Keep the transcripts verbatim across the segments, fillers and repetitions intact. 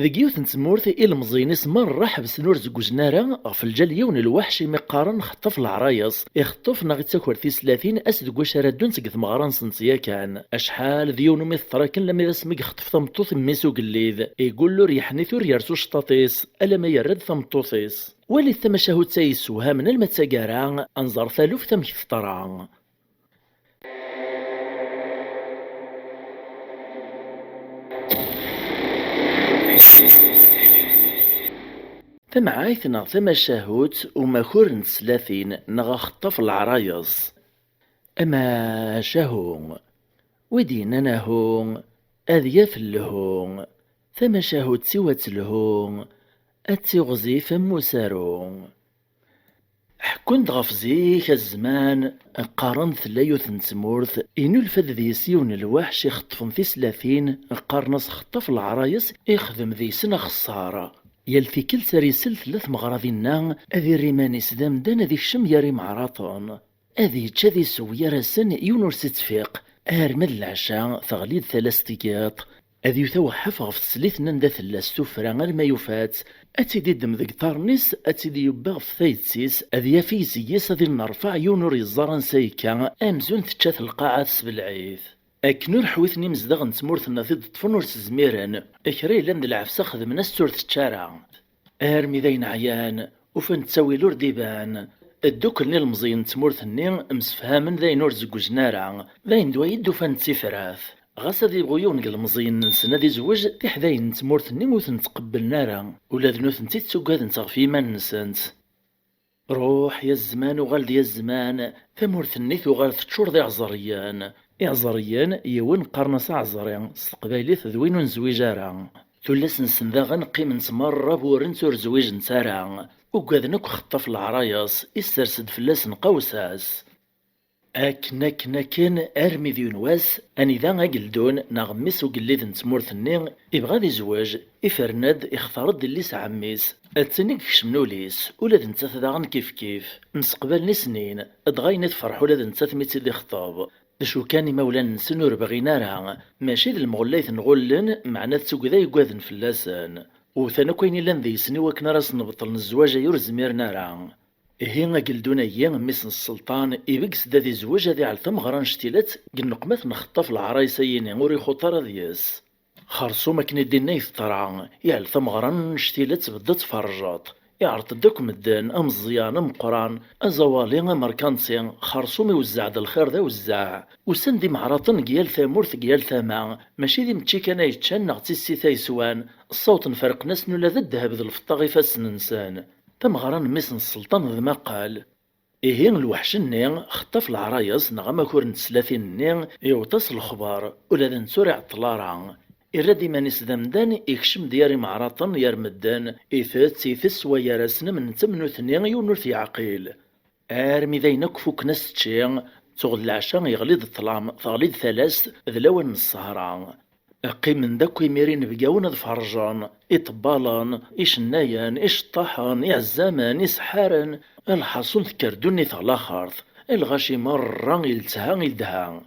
Deg yiwet n tmurt, ilemẓiyen-is merra ḥebsen ur zewwjen ara, ɣef lǧal yiwen n lweḥc imi qqaren xeṭṭef leɛrayes, ixeṭṭef neɣ ittaker tislatin as deg wacu ara ddunt deg tmeɣra-nsent yakan. Acḥal d yiwen umi teḍra akken lammi d asmi yexṭef tameṭṭut mmi-s ugellid, igul ur yeḥnit ur yers ucṭaṭ-is, alamma yerra-d tameṭṭut-is. Walit tamacahut-a yessewhamen alma d taggara, ad nẓer taluft amek teḍra. Tamɛayt neɣ tamacahut umakur n teslatin neɣ axeṭṭaf n leɛrayes. Amacahu. Wi d-yennan ahu, ad yaf lhu. Tamacahut-iw ad telhu, ad tiɣzif am usaru. Ḥekkun-d ɣef zik a zzman, qqaren tella yiwet n tmurt, inulfa-d deg-s yiwen n lweḥc ixeṭṭfen tislatin, qqaren-as xeṭṭaf leɛrayes, ixdem deg-sen axeṣṣar. Yal tikkelt ar isel tella tmeɣra dinna, ad irr iman-is d amdan ad ikcem gar imeɛraṭen. Ad yečč ad isew gar-asen yiwen ur s-ittfiq, arma d leɛca teɣli-d tala s tigiṭ. Ad yut aweḥḥef ɣef teslit-nni anda tella s tuffra alma yufa-tt, ad tt-id-iddem deg iḍarren-is, ad tt-id-yubba ɣef tayet-is, ad yaf i yizig-is ad inerfeɛ yiwen ur yeẓẓar ansa yekka, amzun tečča-t lqaɛa tesbelɛ-it. Akken ur ḥwiten imezdaɣ n tmurt-nni ad t-id-ṭṭfen ur s-zmiren, kra yellan d lɛefsa xedmen-as-tt ur tečč ara. Armi d ayen ɛyan, ufan ttawil ur d-iban. Dduklen ilmeẓyen n tmurt-nni, msefhamen d ayen ur zewwjen ara, d ayen d wayi d-ufan d tifrat. Ɣas ad yebɣu yiwen n yilmeẓyen-nsen ad izewwej, tiḥdayin n tmurt-nni ur ten-ttqebblen ara, ula d nutenti ttuggadent ɣef yiman-nsent. Ruḥ ya zzman, uɣal-d ya zzman, tamurt-nni tuɣal teččur d iɛeẓriyen. Iɛeẓriyen, yiwen qqaren-as aɛeẓri, s teqbaylit d win ur nezwij ara. Tullas-nsen daɣen qqiment merra burrent ur zwijent ara. Ugaden akk xeṭṭaf leɛrayes, issers-d fell-asen qawsas. Akken, akken, akken, armi d yiwen wass, anida ageldun neɣ mmi-s ugellid n tmurt-nni ibɣa ad izwej, ifren-d, ixtar-d yelli-s ɛemmi-s, d tin i ikecmen ul-is, ula d nettat daɣen kifkif. Mseqbalen i snin, dɣa yenna tefreḥ ula d nettat mi tt-id-ixṭeb. D acu kan, imawlan-nsen ur bɣin ara, mačči d lemɣella i ten-ɣullen, meɛna d tugda yuggaden fell-asen. Wwten akk ayen illan deg-sen i wakken ara sen-beṭlen zzwaǧ-ayi ur zmiren ara. Ihi ageldun-ayi, mmi-s n sselṭan, ibegg-d ad izwej ad iɛell tameɣra n Ctilat deg nneqmat n xeṭṭaf leɛrayes-ayini ur ixuṭ ara deg-s. Xerṣum akken i d-inna i teḍra, iɛell tameɣra n Ctilat tbedda tferrjeḍ. Iɛreḍ-d akk medden, ameẓyan, ameqqran, aẓawali, amerkanti, xerṣum iwezzeɛ-d lxir d awezzeɛ. Usan-d imeɛraṭen deg yal tamurt, deg yal tama, mačči d imečči kan ay ččan neɣ d tissit ay swan, ssawḍen ferqen-asen ula d ddheb d lfeṭṭa ɣef ifassen-nsen. Tameɣra n mmi-s n sselṭan d maqqal. Ihi lweḥc-nni, xeṭṭaf leɛrayes neɣ amakur n teslatin-nni, iweṭ-as lexber, ula d netta ur iɛeṭṭel ara. Irra-d iman-is d amdan, ikcem-d gar imeɛraṭen, gar medden, itett, itess, wa gar-asen am netta am nutni, yiwen ur t-yeɛqil. Armi d ayen akk fukken asečči, tuɣ d leɛca, yeɣli-d ṭṭlam, teɣli-d talast, d lawan n ssehra. Qqimen-d akk imir inebgawen ad ferrjen, iṭebbalen, icennayen, iceṭṭaḥen, iɛezzamen, iseḥḥaren, lḥaṣun tekker ddunit ɣer laxert, lɣaci merra i letha i ddha.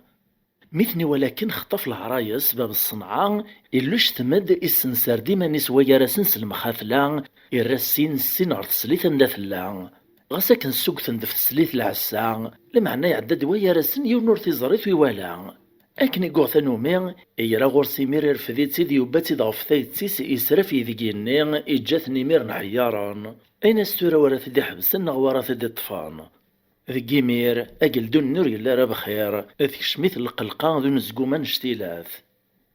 Mi ten-iwala akken xeṭṭaf leɛrayes, bab ṣṣenɛa, illuctem-d, issenser-d iman-is wagar-asen s lemxatla, irra sin sin ɣer teslit anda tella. Ɣas akken ssugten-d ɣef teslit lɛessa, lameɛna iɛedda-d wagar-asen yiwen ur t-iẓri ur t-iwala. Akken i yuɣ tanumi, yegra ɣur-s imir irfed-itt-id yubba-tt-id ɣef tayet-is yesrafeg deg-i-nni, iǧǧa-ten imir nɛeyyaren. Ayen-as tura wara t-id-iḥebsen neɣ wara t-id-iṭṭfen. Deg imir, ageldun-nni ur yelli ara bxir, tekcem-it lqelqa d unezgum annect-ilat.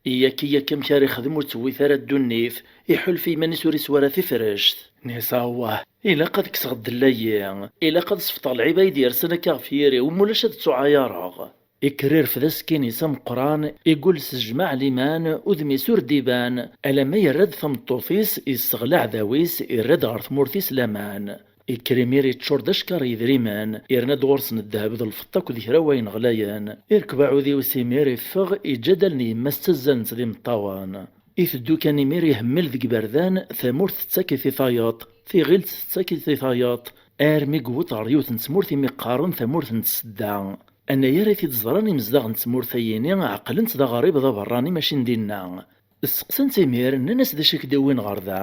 Yak, yak amek ara ixdem ur tewwit ara ddunit, iḥulfa iman-is ur iswi ara tifrect. Nisa wah, ilaq ad kkseɣ ddel-ayi, ilaq ad sefṭeɣ lɛib ay d-yersen akka ɣef yiri-w, mulac ad ttuɛayareɣ. Ikker irfed askin-is ameqqran, igul s jmaɛ liman, udem-is ur d-iban, alamma yerra-d tameṭṭut-is, isseɣli aɛdaw-is, irra-d ɣer tmurt-is laman. Ikker imir iččur d acekkeṛ yedrimen, irna-d ɣur-sen ddheb d lfeṭṭa akked kra wayen ɣlayen. Irkeb aɛudiw-is imir iffeɣ, iǧǧa-d allen yemma-s ttazzalent d imeṭṭawen. Iteddu kan imir ihemmel deg iberdan, tamurt tettak-it i tayeḍ, tiɣilt tettak-it i tayeḍ, armi yewweḍ ɣer yiwet n tmurt imi qqaren tamurt n tsedda. Anayer i t-id-ẓran imezdaɣ n tmurt-ayini, ɛeqlen-t d aɣrib d aberrani mačči n dinna. Sseqsan-tt imir, nnan-as: "D acu i k-d-iwwin ɣer da?"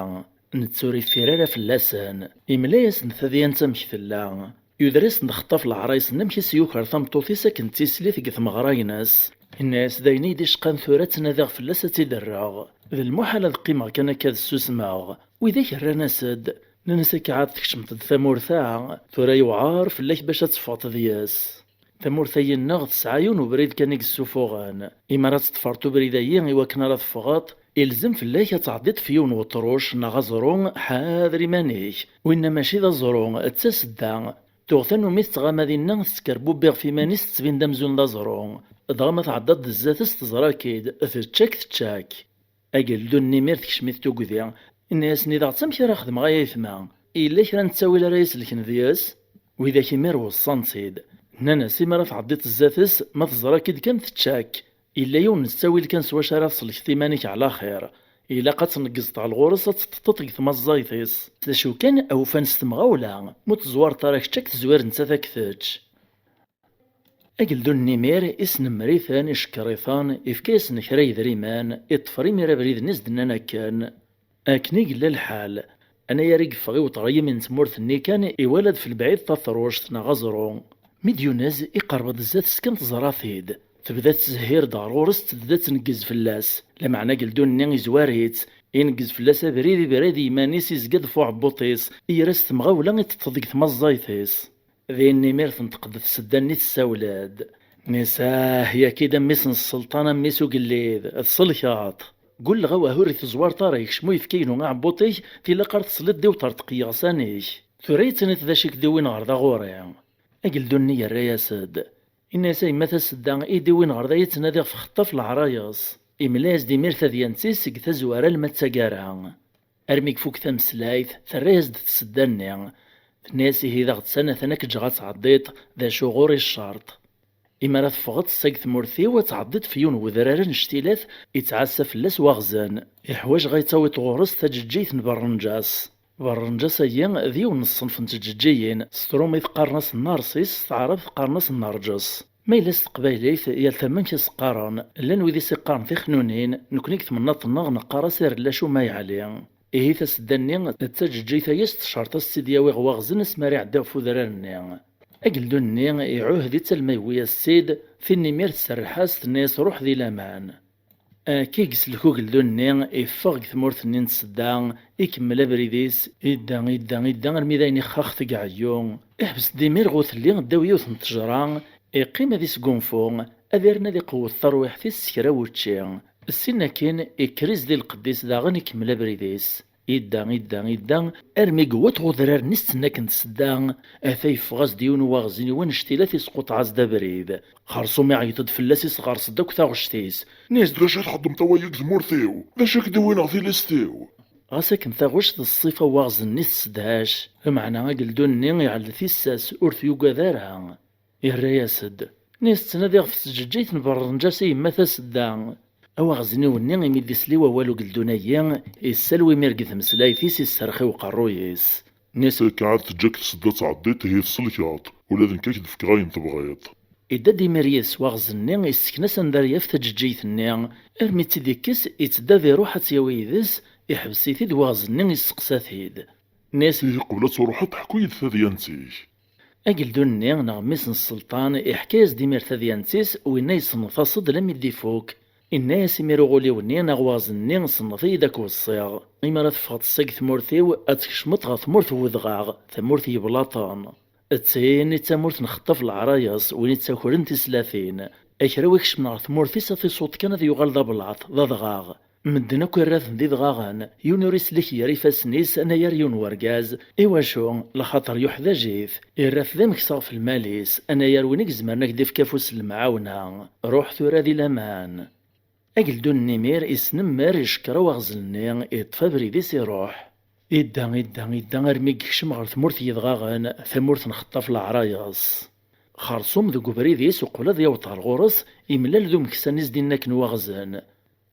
Netta ur iffir ara fell-asen. Imla-yasen tadyant amek tella. Yuder-asen-d xeṭṭaf leɛrayes-nni amek i s-yuker tameṭṭut-is akken d tislit deg tmeɣra-ines. Inna-yas: "D ayen i yi-d-icqan tura, ttnadiɣ fell-as ad tt-id-rreɣ. D lmuḥal ad qqimeɣ kan akka ad ssusmeɣ." Widak rran-as-d, nnan-as: "Akka ɛad tkecmeḍ-d tamurt-a, tura yewɛer fell-ak bac ad teffɣeḍ deg-s. Tamurt-ayi-nneɣ tesɛa yiwen ubrid kan i yessufuɣen. Imi ara teṭṭfeḍ ubrid-ayi i wakken ara teffɣeḍ, ilzem fell-ak ad tɛeddiḍ f yiwen weṭruc neɣ aẓru, ḥader iman-ik. Winna mačči d aẓru, d tasedda. Tuɣ tanumi tettɣama dinna, teskerbubi ɣef iman-is, tettbin-d amzun d aẓru. Dɣa ma tɛeddaḍ-d zdat-s, teẓra-k-id, tečča-k, tečča-k." Ageldu-nni imir tekcem-it tugdi, inna-yasen: "I daɣ d amek ara xedmeɣ ay aytma? Yella kra n ttawil ara yi-selken deg-s?" Widak imir weṣṣan-tt-id. Nnan-as: "Imi ara tɛeddiḍ zdat-s, ma teẓra-k-id kan tečča-k. Yella yiwen n ttawil kan s wacu ara tselkeḍ iman-ik ɛla xir. Ilaq ad tneggzeḍ ɣer ɣur-s, ad teṭṭeḍ deg tmaẓẓayt-is. D acu kan, awfan s temɣawla, mu teẓwareḍ ara kečč, ad k-tezwir nettat ad k-tečč." Ageldu-nni imir isnemmer-iten, icekkeṛ-iten, ifka-yasen kra yedrimen, iṭṭef imir abrid-nni s-d-nnan akken. Akken i yella lḥal, anayer i yeffeɣ i weṭriyim n tmurt-nni kan, iwala-d f lebɛid taṭruct neɣ aẓru. Mi d-yunez, iqerreb-d zdat-s kan, teẓra-t-id. Tebda tettzehhir-d ɣer ɣur-s, tebda tneggez fell-as. Lameɛna ageldu-nni izwar-itt, ineggez fell-as abrid, ibra-d i yiman-is, izga-d f uɛebbuṭ-is, ira s temɣawla, iṭṭeḍ deg tmaẓẓayt-is. Din imir tenṭeq-d tsedda-nni, tessawel-d. Nni-as: "Ah, yaki d a mmi-s n sselṭan, a mmi-s ugellid, tselkeḍ. Gulleɣ awah ur i-teẓwareḍ ara, ikcem uyefki-inu aɛebbuṭ-ik, tilaq ar tesliḍ-d i uṭerṭeq n yiɣsan-ik. Tura i d-tiniḍ d acu i k-d-iwwin ɣer da ɣur-i." Ageldu-nni yerra-yas-d. Inna-yas: "A yemma tasedda, i d-iwwin ɣer da i ttnadiɣ f xeṭṭaf leɛrayes." Imla-yas-d imir tadyant-is seg tazwara alma d taggara. Armi ifuk tameslayt, terra-yas-d tsedda-nni. Tenna-yas: "Ihi d aɣetsan atan ad k-ǧǧeɣ ad tɛeddiḍ, d acu ɣur-i ccerṭ. Imi ara teffɣeḍ seg tmurt-iw, ad tɛeddiḍ f yiwen n wedrar anect-ilat, ittɛassa fell-as waɣzen. Iḥwaǧ ɣa yettawiḍ ɣur-s taǧeǧǧigt n berrenǧas. Berrenǧas-agi d yiwen n ṣṣenf n tǧeǧǧiyin, s trumit qqaren-as narṣis, s taɛrabt qqaren-as nerǧes. Ma yella s teqbaylit, yal tama amek as-qqaren, llan wid i s-iqqaren tixnunin, nekni deg temnaḍt-nneɣ neqqar-as irellac umayɛli. Ihi tasedda-nni d taǧeǧǧit-aya s tcerṭ ad s-tt-id-yawi ɣer waɣzen asmi ara iɛeddi ɣef udrar-nni." Ageldu-nni iɛuhed-itt alma yewwi-yas-tt-id, tin imir tserreḥ-as, tenna-yas: "Ruḥ di laman." Akka i yeslek ugeldu-nni, iffeɣ deg tmurt-nni n tsedda, ikemmel abrid-is, idda, idda, idda, armi d ayen ixxax deg ɛeyyu. Iḥbes-d imir ɣer utelli ddaw yiwet n ttejra, iqqim ad isgunfu, ad irn ad iqewwet tarwiḥt-is s kra n wučči. Ssin akkin, ikker izdi lqedd-is daɣen, ikemmel abrid-is. Idda, idda, idda, armi yewwa-t ɣer udrar-nni s-tt-nna akken tsedda, ata yeffeɣ-as-d yiwen n waɣzen-iw annect-ilat, isquṭeɛ-as-d abrid. Xersum iɛeyyeḍ-d fell-as, isɣers-d akk taɣect-is. Nni-as-d: "D acu i txeddmeḍ a wagi deg tmurt-iw? D acu i k-d-iwwin ɣer tilist-iw?" Ɣas akken taɣect d ṣṣifa n waɣzen-nni tessedhac, lameɛna ageldu-nni iɛell tissas, ur t-yugad ara. Irra-yas-d: "Nni-as ttnadiɣ f tjeǧǧigt n berrenǧas a yemma tasedda." Awaɣzniw-nni imi d-isli wawal ugeldun-agi, issalwi imir deg tmeslayt-is, isserx i uqerruy-is. Nni-as: "Akka ad teǧǧak tsedda ad tɛeddiḍ, ihi tselkeḍ, ula d nekk ad k-d-fkeɣ ayen tebɣiḍ." Idda-d imir yid-s waɣzen-nni, issken-as anda ara yaf taǧeǧǧigt-nni, armi tt-id-ikkes, itteddu ad iruḥ ad tt-yawi yid-s, iḥbes-it-id waɣzen-nni, isseqsa-t-id. Nni-as: "Ihi qbel ad truḥeḍ, ḥku-yi-d tadyant-ik." Ageldun-nni neɣ mmi-s n sselṭan iḥka-yas-d imir tadyant-is, winna yessenḍet-as-d lammi d-ifuk. Inna-yas imir uɣuliw-nni neɣ waɣzen-nni: "Senḍet-iyi-d ad k-weṣṣiɣ. Imi ara teffɣeḍ seg tmurt-iw, ad tkecmeḍ ɣer tmurt n wedɣaɣ, tamurt n yeblaṭen. D tin i d tamurt n xeṭṭaf leɛrayes, win ittakren tislatin. Kra wi ikecmen ɣer tmurt-is, ad t-iṣuḍ kan ad yuɣal d ablaṭ, d adɣaɣ. Medden akk irra-ten d idɣaɣen, yiwen ur islik gar ifassen-is anayer yiwen n wergaz. Iwacu? Laxaṭer yuḥdaǧ-it, irra-t d ameksa ɣef lmal-is, anayer win i izemren ad k-d-ifk afus n lemɛawna. Ruḥ tura di laman." Ageldun-nni imir isnemmer, icekkeṛ awaɣzen-nni, iṭṭef abrid-is, iruḥ. Idda, idda, idda armi yekcem ɣer tmurt n yedɣaɣen, tamurt n xeṭṭaf leɛrayes. Xersum deg ubrid-is uqbel ad yaweḍ ɣer ɣur-s, imlal d umeksa-nni s-d-inna akken waɣzen.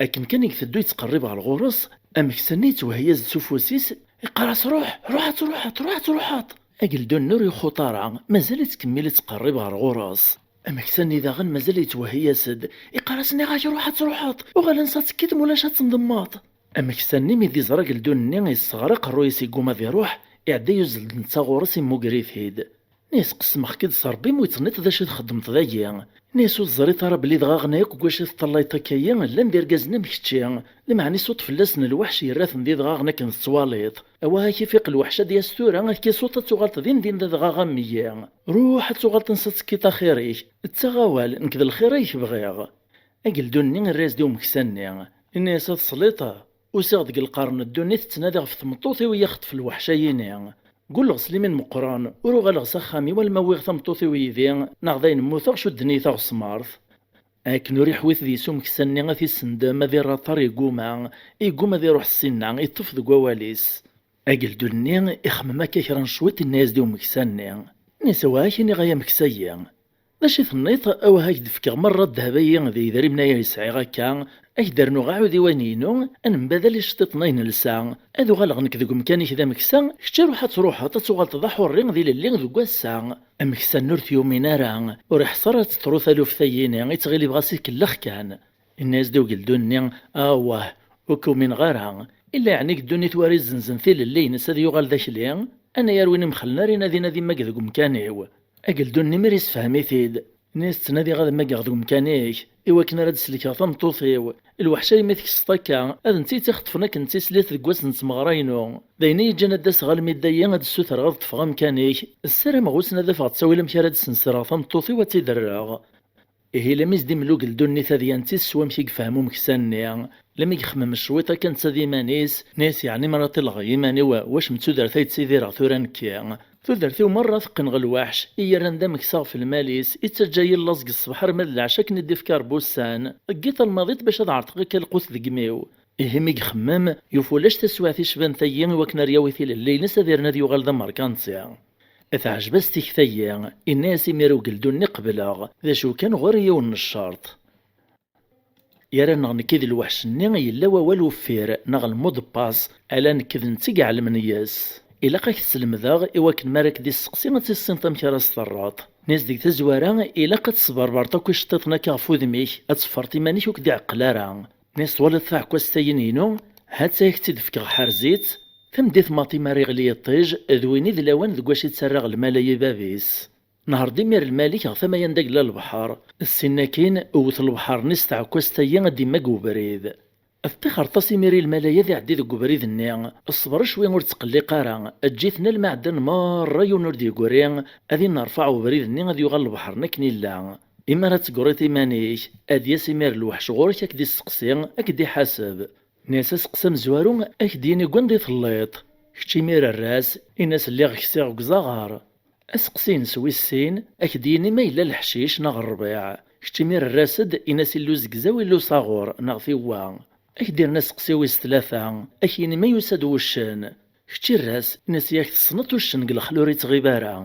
Akken kan i iteddu yettqerrib ɣer ɣur-s, ameksa-nni yettwehhi-yas-d s ufus-is, iqqar-as: "Ruḥ, ruḥ ad truḥeḍ, ruḥ ad truḥeḍ." Ageldun-nni ur ixuṭ ara, mazal yettkemmil yettqerrib ɣer ɣur-s. Ameksa-nni daɣen mazal yettwehhi-as-d. Iqqar-as: "Nniɣ-ak ruḥ ad truḥeḍ, uɣal ansa ad tekkiḍ, mulac ad tendemmeḍ." Ameksa-nni mi d-iẓra ageldun-nni yesseɣra aqerruy-is, yegguma ad iruḥ, iɛedda yuzzel-d netta ɣur-s, immuger-it-id. Nni-as: "Qesmeɣ-k-id s Ṛebbi, ma ur yettnit d acu i txeddmeḍ dagi." Nni-as: "Ur teẓriḍ ara belli d ɣaɣen akk deg wacu i teṭṭallayt akka-yi? Llan d irgazen am kečči, lmeɛna isuṭ fell-asen lweḥc, yerra-ten d idɣaɣen akken tettwaliḍ. Awah, ad k-ifiq lweḥc, ad d-yas tura, ad k-isuṭ ad tuɣaleḍ din din d adɣaɣ am-yi. Ruḥ ad tuɣaleḍ ansa ad tekkiḍ axir-ik. Ttaɣ awal, nekk d lxir ay k-bɣiɣ." Ageldun-nni irra-yas-d i umeksa-nni, inna-yas: "A tesliḍ, usiɣ-d deg lqern n ddunit ttnadiɣ ɣef tmeṭṭut-iw i yi-ixeṭṭef lweḥc-ayini. Gulleɣ s limin meqqren, ur uɣaleɣ s axxam-iw alma wwiɣ tameṭṭut-iw yid-i, neɣ d ayen mmuteɣ cudden-iyi taɣesmart." Akken ur iḥwit deg-s umeksa-nni ad t-issendem, ad irr aṭar, yegguma, yegguma ad iruḥ ssinna, iṭṭef deg wawal-is. Ageldun-nni ixemmem akka kra n cwiṭ, inna-yas-d i umeksa-nni. Inna-yas: "Awah, ad k-iniɣ ay ameksa-yi. D acu i tenniḍ? Awah, ad k-d-fkeɣ merra ddheb-ayi d yidrimen-ayi ay sɛiɣ akka, ad k-d-rnuɣ aɛudiw-ayi-inu, ad nembadal iceṭṭiḍen ay nelsa, ad uɣaleɣ nekk deg umkan-ik d ameksa, kečč ruḥ ad truḥeḍ, ad tuɣaleḍ d aḥurri d ilelli deg wass-a." Ameksa-nni ur t-yumin ara, ur iḥṣa ara ad teḍru taluft-ayini, ittɣil ibɣa s ikellex kan. Inna-yas-d ugeldun-nni: "Awah, ur k-umineɣ ara. Illa yeɛni deg ddunit war izenzen tilelli-ines ad yuɣal d akli? Anayer win imxellen ara inadin ad immag deg umkan-iw." Ageldun-nni imir issefhem-it-id. Inna-yas: "Ttnadiɣ ad mmageɣ deg umkan-ik, iwakken ara d-sellkeɣ tameṭṭut-iw. Lweḥc-ayi mi tekkseḍ akka, ad nett i tt-ixeṭṭfen akken d tislit deg wass n tmeɣra-inu. D ayen i yi-ǧǧan ad d-aseɣ almi d dayi ad d-ssutreɣ ad ṭṭfeɣ amkan-ik. Ssarameɣ wissen ad afeɣ ttawil amek ara d-sensreɣ tameṭṭut-iw ad tt-id-rreɣ." Ihi, lami s-d-imel ugeldun-nni tadyant-is s wamek i yefhem umeksa-nni, lami yexmem cwiṭ akka netta d iman-is, inna-yas: "Yeɛni mi ara ṭileɣ i yiman-iw, wac m tudert ay ttidireɣ tura nekki? Tudert-iw merra teqqen ɣer lweḥc, i yi-rran d ameksa ɣef lmal-is, ittaǧǧa-yi llaẓ deg ṣṣbeḥ arma d leɛca akken i d-ifka Ṛebbi ussan, deg yiḍ almaḍiṭ bac ad ɛerḍeɣ akka lqut deg imi-w." Ihi mi ixemmem, yufa ulac taswiɛt icban tayi i wakken ar yawi tilelli-ines ad irna ad yuɣal d amerkanti. Teɛjeb-as tikta-yi, inna-yas imir ugeldun-nni: "Qebleɣ, d acu kan ɣur-i yiwen n ccerṭ. Yerra-nneɣ nekki d lweḥc-nni yella wawal uffir, neɣ lmudeppas, ala nekk d netta i iɛelmen yes. Ilaq ad k-t-slemdeɣ, iwakken mi ara k-d-isseqsi ad tissineḍ amek ara s-terreḍ. Inna-yas deg tazwara, ilaq ad tesberberḍ akk iceṭṭiḍen akka ɣef udem-ik, ad teffreḍ iman-ik ur k-d-iɛeqqel ara." Inna-yas: "Twalaḍ taɛekkazt-ayi-inu? Ha-tt-a ad k-tt-id-fkeɣ, ḥerz-itt. Tameddit maḍi mi ara iɣli yiṭij, d win i d lawan deg wacu i ttarraɣ lmal-ayi i bab-is." Nehṛ-d imir lmal-ik ɣer tama-ya anda yella lebḥer. Ssin akkin, wwet lebḥer-nni s tɛekkazt-ayi ad d-immag ubrid. Ṭṭixret-as imir i lmal-ayi ad iɛeddi deg ubrid-nni. Ṣber cwi ur ttqelliq ara. Eǧǧ-iten alma ɛeddan merra yiwen ur d-yeggri, ad inerfeɛ ubrid-nni ad yuɣal lebḥer-nni akken illa. Imi ara tegriḍ iman-ik, ad yas imir lweḥc ɣur-k ad k-d-isteqsi, ad k-d-iḥaseb. Inna-yas aseqsi amezwaru, ad k-d-yini deg wanda i telliḍ. Kečč imir err-as, in-as lliɣ ksiɣ deg uzaɣar. Aseqsi-ines wis sin, ad k-d-yini ma yella leḥcic neɣ rrbiɛ. Kečč imir err-as-d, in-as illu uzegzaw, illu usaɣur, neɣ tiwwa. Ad k-d-irren aseqsi wis tlata, ad k-yini ma yusa-d wuccen. Kečč err-as, in-as yak tessneḍ uccen deg lexla ur yettɣib ara.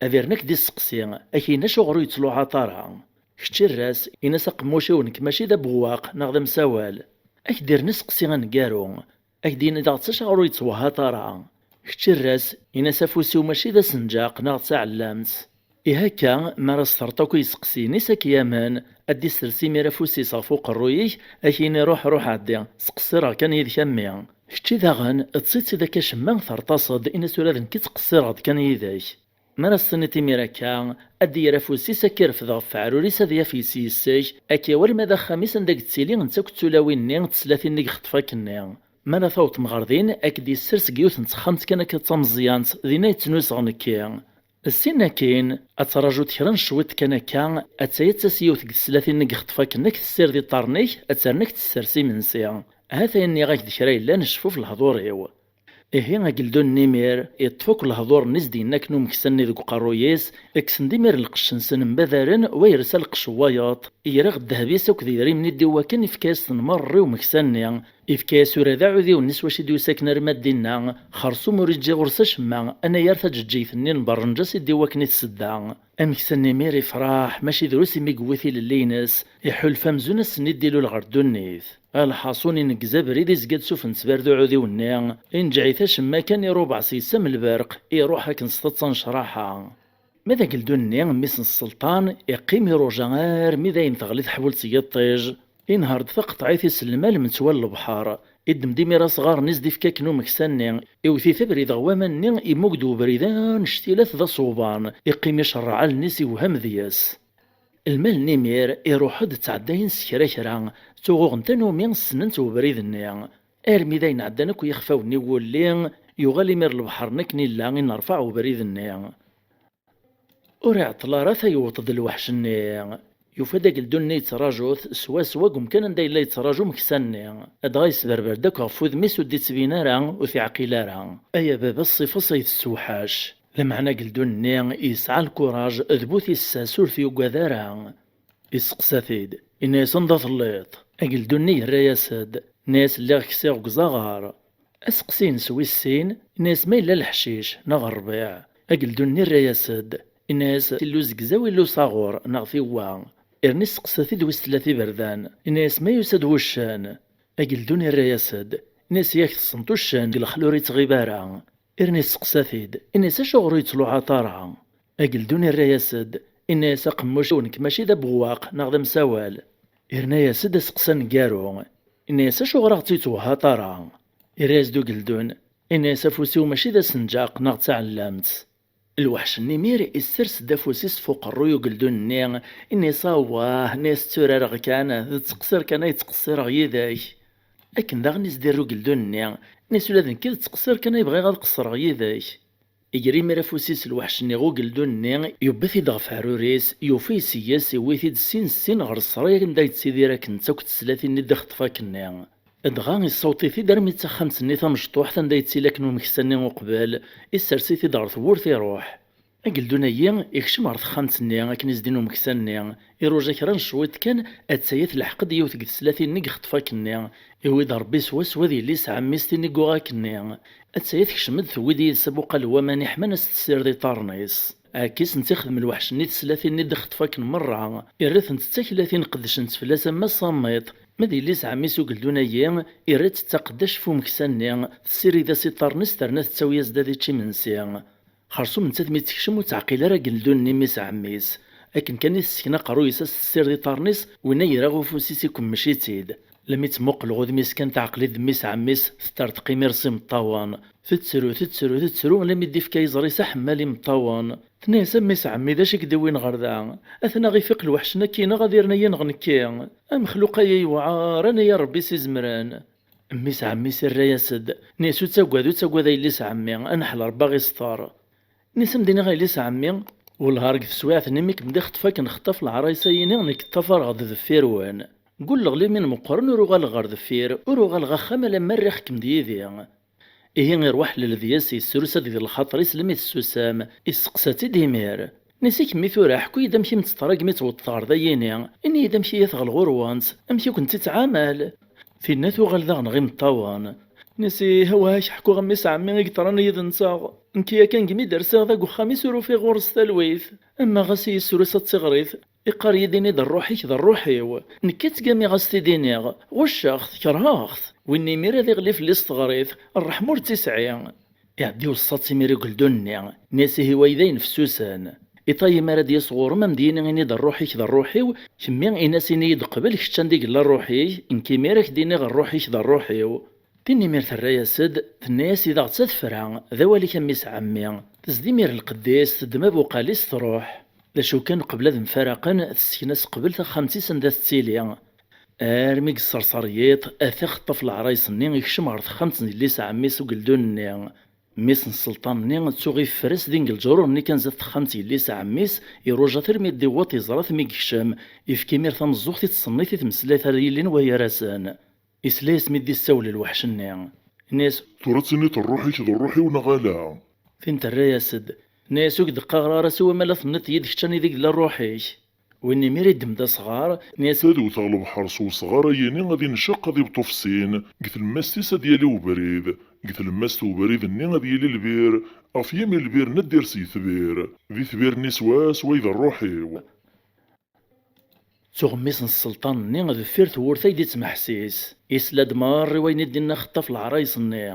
Ad irren ad k-d-isteqsi, ad k-yini acuɣer ur yettluɛa ara. Kečč err-as, in-as aqemmuc-iw nekk mačči d abewwaq neɣ d amsawal. Ad k-d-irren aseqsi aneggaru, ad k-d-yini daɣ d acuɣer ur yettwehhaḍ ara. Kečč err-as, in-as afus-iw mačči d asenǧaq neɣ d taɛellamt. Ihi akka, mi ara s-terreḍ akk i yiseqsiyen-is ad k-yamen, ad d-issers imir afus-is ɣef uqerruy-ik, ad k-yini ruḥ, ruḥ ɛeddi, ttqeṣṣireɣ kan yid-k a mmi. Kečči daɣen, ṭṭṣi-tt-id akka acemma, terṭaseḍ, in-as ula d nekk ttqeṣṣireɣ-d kan yid-k. Mi ara s-tiniḍ imir akka, ad d-yerr afus-is ad k-irfed ɣef weɛrur-is ad yaf yes-k, ad k-yawi alma d axxam-is anda i yettili netta akk d tulawin-nni d teslatin-nni i ixeṭṭef akkenni. Mi ara tawḍem ɣer din, ad k-d-yessers deg yiwet n texxamt kan akka d tameẓyant, dinna i ttnuseɣ nekki. Ssin akkin, ad trajuḍ kra n cwiṭ kan akka, attaya ad tas yiwet deg teslatin-nni i ixeṭṭef akken ad k-tessired iḍarren-ik, ad ternu ad k-tessers imensi. Hat ayen nniɣ-ak-d kra yellan cfu ɣef lehdur-iw. Ihi ageldun-nni imir, iṭṭef akk lehdur-nni s-d-yenna akken umeksa-nni deg uqerruy-is, kksen-d imir lqecc-nsen mbadalen, wa yersa lqecc n wayeḍ, yerra ɣer ddheb-is akked idrimen i d-iwakken, ifka-yas-ten merra i umeksa-nni, ifka-yas ula d aɛudiw-nni s wacu i d-yusa akken arma d dinna, xersum ur iǧǧi ɣur-s acemma, anayer taǧeǧǧigt-nni n berrenǧas i d-iwakken i tsedda. Ameksa-nni imir ifreḥ, mačči drus imi yewwi tilelli-ines, iḥulfa amzun ass-nni i d-ilul ɣer ddunit. Lḥaṣun, ineggez abrid, izga-d s ufentsbar d uɛudiw-nni, inǧeɛ-it acemma kan, irubeɛ s yes am lberq, iruḥ akken s taḍsa n ccraḥa. Ma d ageldun-nni, mmi-s n sselṭan, iqqim iruja armi d ayen teɣli teḥbult n yiṭij. Inher-d taqeṭɛit isellem alem metwal lebḥer. Iddem-d imir asɣar-nni i s-d-ifka akken umeksa-nni, iwet-it abrid ɣer waman-nni, immug-d ubrid annect-ilat d aṣuban, iqqim icerreɛ allen-is iwhem deg-s. Lmal n imir iruḥ-d ttɛeddayen s kra kra, ttuɣuɣen tanumi ssnent ubrid-nni. Armi d ayen ɛeddan akk yixfawen-nni n wulli, yuɣal imir lebḥer-nni akken illa inerfaɛ ubrid-nni. Ur iɛeṭṭel ara ta yewweḍ-d lweḥc-nni. Yufa-d ageldun-nni yettraǧu-t swaswa deg umkan anda yella yettraǧu umeksa-nni. Dɣa yesberber-d akk ɣef wudem-is ur d-ittbin ara, ur t-iɛqil ara. Ay a baba ṣṣifa-s ay tessewḥac. Lameɛna ageldun-nni yesɛa lkuṛaj d bu tissas ur t-yuggad ara. Isteqsa-t-id, inna-yas anda telliḍ? Ageldun-nni yerra-yas-d, inna-yas lliɣ ksiɣ deg uzaɣar. Aseqsi-ines wis sin, inna-yas ma yella leḥcic neɣ rrbiɛ? Ageldun-nni irra-yas-d, inna-yas illu zegzaw illu saɣur neɣ tiwwa. Irna isteqsa-t-id wis tlata iberdan, inna-yas ma yusa-d wuccen? Ageldun irra-yas-d, inna-yas yak tessneḍ uccen deg lexla ur ittɣib ara. Irna isteqsa-t-id, inna-yas acuɣer ur yettluɛaṭ ara? Ageldun irra-yas-d, inna-yas aqemmuc-iw nekk mačči d abewwaq neɣ d amsawal. Irna-yas-d aseqsi aneggaru, inna-yas acuɣer ur ɣ-tt-yettwehhaḍ ara? Irra-yas-d ugeldun, inna-yas afus-iw mačči d asenǧaq neɣ d taɛellamt. Lweḥc n imir issers-d afus-is f uqerruy ugeldun-nni, inna-yas awah, inna-yas tturareɣ kan, d ttqeṣṣir kan ay ttqeṣṣireɣ yid-k. Akken daɣen i s-d-irra ugeldun-nni, inna-yas ula d nekk d ttqeṣṣir kan ay bɣiɣ ad qeṣṣreɣ yid-k. Iger imir afus-is lweḥc-nni ɣer ugeldun-nni, yewwi-t-id ɣef aɛrur-is, yufa-t yes, iwwi-t-id sin sin ɣer ṣṣraya anda yettidir akken d takk teslatin-nni d-ixeṭṭef akkenni. Dɣa issaweḍ-it-id armi d taxxamt-nni tamecṭuḥt anda yettili akken umeksa-nni uqbel, issers-it-id ɣer tewwurt iruḥ. Ageldun-agi ikcem ɣer texxamt-nni akken i s-d-inna umeksa-nni, iruja kra n cwiṭ kan, atta-ya telḥeq-d yiwet deg teslatin-nni ixeṭṭef akkenni, iwwi-d Rebbi swaswa d yelli-s ɛemmi-s tin i yuɣ akkenni. Atta-ya tekcem-d tewwi-d yid-s abuqal n waman iḥman a s-tessired iṭarren-is. Ɛekki-sent ixdem lweḥc-nni teslatin-nni d-ixeṭṭef akken merra, irra-tent d taklatin qeddcent fell-as am ass am iḍ. Ma d yelli-s ɛemmi-s ugeldun-agi, irra-tt d taqeddact f umeksa-nni, tessirid-as iṭarren-is terna tettawi-as-d ad ičč imensi. Xersum nettat mi tekcem ur teɛqil ara ageldun-nni mmi-s ɛemmi-s. Akken kan i tessken aqerruy-is a s-tessired iṭarren-is, winna yerra ufus-is ikemmec-itt-id. Lami temmuqel ɣ udem-is kan teɛqel-it d mmi-s ɛemmi-s, tetterteq imir s imeṭṭawen. Tettru, tettru, tettru, lami d-ifka iẓri-s aḥemmal imeṭṭawen. Tenna-yas a mmi-s ɛemmi d acu i k-d-iwwin ɣer da? Atan aɣ-ifiq lweḥc-nni ad k-ineɣ ad irna yineɣ nekki. Amexluq-aya yewɛer, anay a Rebbi s izemren. Mmi-s ɛemmi-s irra-yas-d, nni-as ur ttagad, ur ttagad a yelli-s ɛemmi, anaḥel Rebbi a ɣ-isṭer. Nni-as am d-iniɣ a yelli-s ɛemmi, wellah ar deg teswiɛt-nni mi kem-d-ixṭef akken xeṭṭaf leɛrayes-ayini nekk ṭṭafareɣ-d deffir-wen. Gulleɣ limin meqqren ur uɣaleɣ ɣer deffir, ur uɣaleɣ axxam alamma rriɣ-kem-d yid-i. Ihi irwa ḥlel deg-s, yesrusa deg lxaṭer-is lmi tessusam, isteqsa-tt-id imir. Nni-as i kemmi tura, ḥku-yi-d amek i m-teṭṭer agmi tt-weṭṭeɣ ɣer dayini, ini-yi-d amek i yi-teɣleḍ ɣur-went, amek i kent-ittɛamal? Tinna tuɣal daɣen ɣ imeṭṭawen. Nni-as ih, awah ak-ḥkuɣ a mmi-s ɛemmi i yeṭṭran yid-nteɣ. Nekk yakan gmi d-rsiɣ da deg uxxam-is ur ufiɣ ɣur-s talwit. Ama ɣas i yi-srusa d tiɣrit, iqqar-iyi-d ini-d rruḥ-ik d rruḥ-iw. Nekk i ttgamiɣ a s-t-id-iniɣ, ɣucceɣ-t, kerheɣ-t. Win imir ad iɣli fell-i s teɣrit, rreḥma ur tt-isɛi. Iɛeddi weṣṣa-tt imir i ugeldun-nni, nni-as ihi way d ayen fessusen. Iṭay imi ara d-yas ɣur-m a m-d-yini ini-d rruḥ-ik d rruḥ-iw, kemmi ini-as ini-yi-d qbel kečč anda i yella rruḥ-ik, nekk imir a k-d-iniɣ rruḥ-ik d rruḥ-iw. Tin imir terra-yas-d, tenna-yas i daɣ d tadfra, d awal-ik a mmi-s ɛemmi. Tezdi imir lqedd-is, teddem abuqal-is, truḥ. D acu kan, qbel ad mfaraqen, tessken-as qbel taxxamt-is anda tettili. Armi yesserser yiḍ, ata ixeṭṭef leɛrayes-nni, ikcem ɣer texxamt n yelli-s ɛemmi-s ugeldun-nni. Mmi-s n sselṭan-nni, ttuɣ iffer-as din deg leǧrur-nni kan zdat texxamt n yelli-s ɛemmi-s, iruja-t armi d-iwweḍ, iẓra-t mi yekcem, ifka imir tameẓẓuɣt i tṣennit i tmeslayt ara yillin wa gar-asen. Isla-yas mi d-issawel lweḥc-nni. Inna-yas, tura ad tiniḍ rruḥ-ik d rruḥ-iw neɣ ala? Tin terra-yas-d, tenna-yas ur k-d-qqareɣ ara siwa ma la tenniḍ yid-k kan ideg yella rruḥ-ik. Win imir iddem-d asɣar, inna-yas, ad wteɣ lebḥer s wesɣar ayini ad inceq ad ibeṭṭu f sin, deg tlemmast-is ad yali ubrid, deg tlemmast ubrid-nni ad yili lbir, ɣef yimi lbir-nni ad d-ires yetbir, di tbir-nni swaswa i d rruḥ-iw. Tuɣ mmi-s n sselṭan-nni deffir tewwurt ay d-ittmeḥsis. Isla-d merra i wayen i d-inna xeṭṭaf leɛrayes-nni.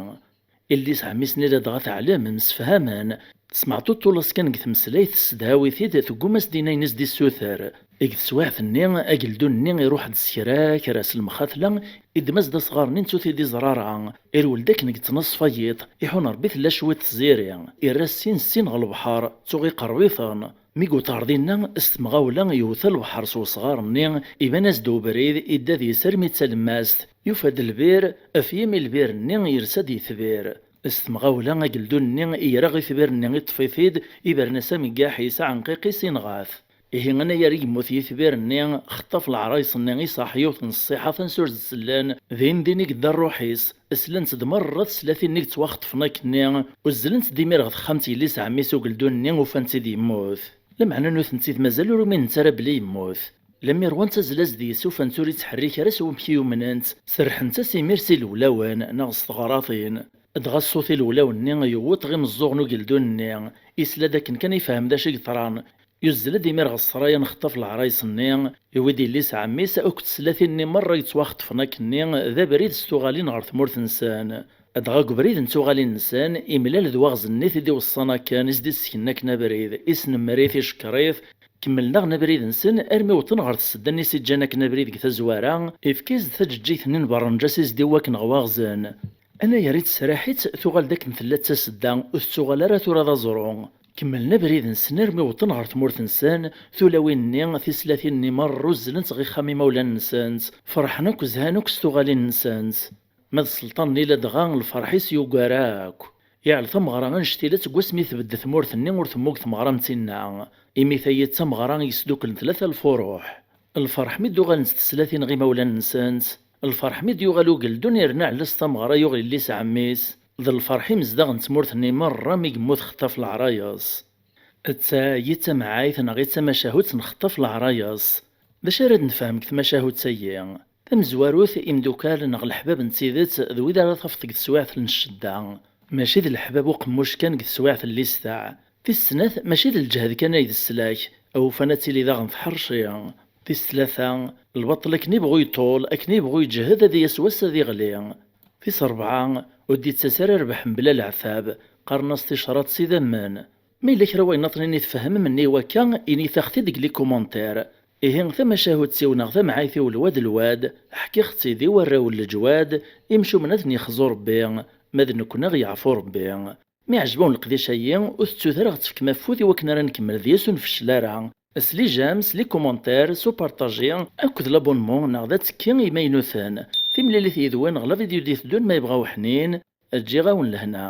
Illi-s ɛemmi-s-nni ladɣa teɛlem, msefhamen. Tesmeɛṭuṭul-as kan deg tmeslayt, tessedhaw-it-id, tegguma s-d-ini ayen i s-d-issuter. Deg teswiɛt-nni, ageldun-nni iruḥ-d s kra, kra s lemxatla, iddem-as-d asɣar-nni nettu-t-id iẓrara, irwel-d akken deg ttnaṣfa n yiḍ, iḥun Ṛebbi tella cwiṭ tziri, irra sin sin ɣer lebḥer, tuɣ iqerreb-iten. Mi yewweḍ ɣer dinna, s temɣawla yewwet lebḥer s wesɣar-nni, iban-as-d ubrid, idda deg-s armi d talemmast, yufa-d lbir, ɣef yimi lbir-nni yersa-d yetbir. S temɣawla, ageldun-nni yerra itbir-nni, iṭṭef-it-id, ibren-as ameggaḥ-is, aɛenqiq-is, inɣa-t. Ihi anagar i yemmut yitbir-nni, xeṭṭaf leɛrayes-nni, iṣaḥ yiwet n ṣṣiḥa tansa ur s-d-sellen, din din i yedda ṛṛuḥ-is. Slant-d merra teslatin-nni yettwaxeṭfen akkenni, uzzlent-d imir ɣer texxamt yelli-s ɛemmi-s ugeldun-nni, ufan-t-id yemmut. Lameɛna nutenti mazal ur uminent ara belli yemmut. Lemmer wan tazzla-s deg-s, ufant ur yettḥerrik ara s wamek i umnent, serrḥent-as imir s ilewlawen neɣ s teɣratin. Dɣa ṣṣut ilewlawen-nni yewweḍ ɣer imeẓẓuɣen ugeldun-nni, isla-d akken kan ifhem d acu i yeḍran. Yuzzel-d imir ɣer ssraya n xeṭṭaf leɛrayes-nni, iwi-d yelli-s ɛemmi-s akked teslatin-nni merra yettwaxeṭfen akkenni, d abrid s tuɣalin ɣer tmurt-nsen. Dɣa deg ubrid n tuɣalin-nsen, imlal d waɣzen-nni t-id-iweṣṣan akken, i s-d-isseknen akken abrid, isnemmer-it, icekkeṛ-it, kemmlen-aɣen abrid-nsen armi wwḍen ɣer tsedda-nni s-iǧǧan akken abrid deg tazwara, ifka-yas-d taǧeǧǧigt-nni n berrenǧas i s-d-iwakken ɣer waɣzen. Anagar i tesraḥ-itt, tuɣal-d akken tella d tasedda, ur tettuɣal ara tura d aẓru. Kemmlen abrid-nsen armi wwḍen ɣer tmurt-nsen, tulawin-nni, tislatin-nni merra uzzlent ɣer ixxam imawlan-nsent, ferḥen akk, zhan akk s tuɣalin-nsent. Ma d sselṭan-nni ladɣa lferḥ-is yugar akk. Yeɛl tameɣra annect-ila seg wasmi tbedd tmurt-nni ur temmug tmeɣra am tinna, imi tayi d tameɣra i yesduklen tlata lfuruḥ. Lferḥ mi d-uɣalent teslatin ɣer imawlan-nsent, lferḥ mi d-yuɣal ugeldun yerna ɛella s tameɣra yuɣ yelli-s ɛemmi-s, d lferḥ imezdaɣ n tmurt-nni merra mi yemmut xeṭṭaf leɛrayes. D tayi d tamɛayt neɣ i d tamacahut n xeṭṭaf leɛrayes. D acu ara d-nefhem deg tmacahut-agi? Tamezwarut, imdukal neɣ leḥbab n tidet d wid ara tafeḍ deg teswiɛt n ccedda. Mačči d leḥbab uqemmuc kan deg teswiɛt n listeɛ. Tis snat, mačči d lǧehd kan ay d sslak, awufan ad tili daɣen tḥerci. Tis tlata, lbaṭel akken ibɣu yeṭṭul, akken ibɣu yeǧhed, ad yas wass ad iɣli. Tis rebɛa, ur d-ittas ara rrbeḥ mebla leɛtab, qqaren-as ticraḍ s idammen. Ma yella kra wayen aṭnin i tfehmem nni wakka, init-aɣ-t-id deg les commentaires. Ihi tamacahut-iw neɣ tamɛayt-iw lwad lwad, ḥkiɣ-tt-id i warraw n leǧwad, imcumen ad ten-yexzu Rebbi, ma d nekkni ad ɣ-yeɛfu Rebbi. Mi ɛejb-awen leqdic-agi, ur tettut ara ɣ-tefkem afud i wakken ara nkemmel deg-s ur nfeccel ara. S les j'aime, s les commentaires, s upartaji, akked l'abonnement neɣ d attekki i imaynuten. Timlilit yid-wen ɣer la vidéo d-iteddun ma yebɣa uḥnin, ǧǧiɣ-awen lehna.